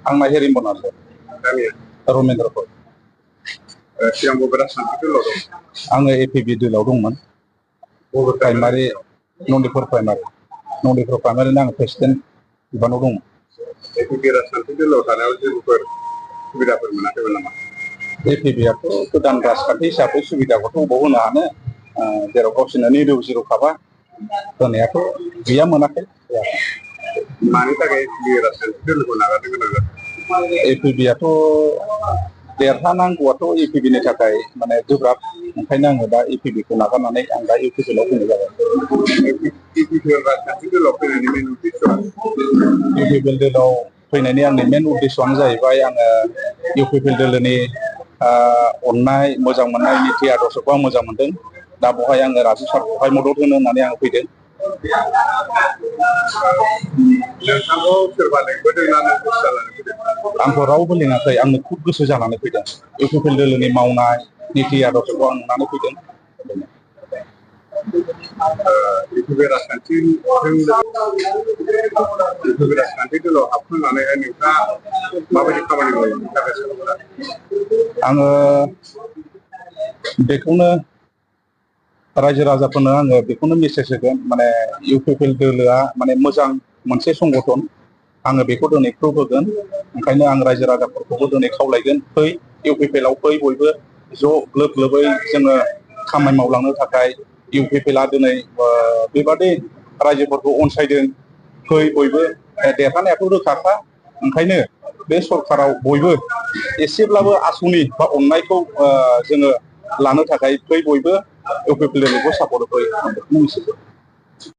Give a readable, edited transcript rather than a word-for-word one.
आंना हेरिम्बन आरो रमेन्द्रपुर सिगांबो राजखान्थि दोलोआव दं आङो एपिबि दोलोआव दंमोन प्राइमारि नन्दिपुर प्राइमारिनि आं प्रेसिडेन्ट बिबानाव दंमोन एपिबि राजखान्थि दोलोआव थानायाव जेबोफोर सुबिदाफोर मोनाखैमोन नामा एपिबिआथ' गोदान राजखान्थि हिसाबै सुबिदाखौथ' बबाव होनो हानो जेराव गावसोरनो निरु जिर'खाबा होनायाथ' गैया मोनाखै मानि थाखाय एपिबि राजखान्थि दोलोखौ नागारनो गोनां जादों एपिबिआथ' देरहानांगौआथ' एपिबिनि थाखाय माने गोब्राब ओंखायनो आङो दा एपिबिखौ नागारनानै आं दा इउपिपिएलआव फैनाय जाबाय इउपिपिएल राजखान्थि दोलोआव फैनायनि मेन उद्देश्यआ इउपिपिएल दोलोआव फैनायनि आंनि मेन उद्देश्यआनो जाहैबाय आङो इउपिपिएल दोलोनि अननाय मोजां मोननाय निति आदर्शखौ आं मोजां मोनदों दा बेवहाय आङो राजु सारखौहाय मदद होनो होननानै आं फैदों नोंथांखौ सोरबा लेंबोदों ना नों गोसो जानानै फैदों आंखौ रावबो लेङाखै आंनो खुब गोसो जानानै फैदों इउपिपिएल दोलोनि मावनाय निति आदर्शखौ आं नुनानै फैदों इउपिपिएल राजखान्थि दोलोआव हाबफैनानैहाय नोंथाङा माबायदि खामानि मावनो थाखाय सानदों आङो बेखौनो रायजो राजाफोरनो आङो बेखौनो मेसेज होगोन माने इउपिपिएल दोलोआ माने मोजां मोनसे संगठन आङो बेखौ दिनै प्रुभ होगोन ओंखायनो आं रायजो राजाफोरखौबो दिनै खावलायगोन फै इउपिपिएलआव फै बयबो ज' ग्लोब ग्लोबै जोङो खामानि मावलांनो थाखाय इउपिपिएलआ दिनै बेबादि रायजोफोरखौ अनसायदों फै बयबो देरहानायाथ' रोखाखा ओंखायनो बे सरकाराव बयबो एसेब्लाबो आसनि बा अननायखौ जोङो लानो थाखाय फै बयबो इउपिपिएल दोलोखौ सापर्ट होफै आं बेखौनो मिथिगौ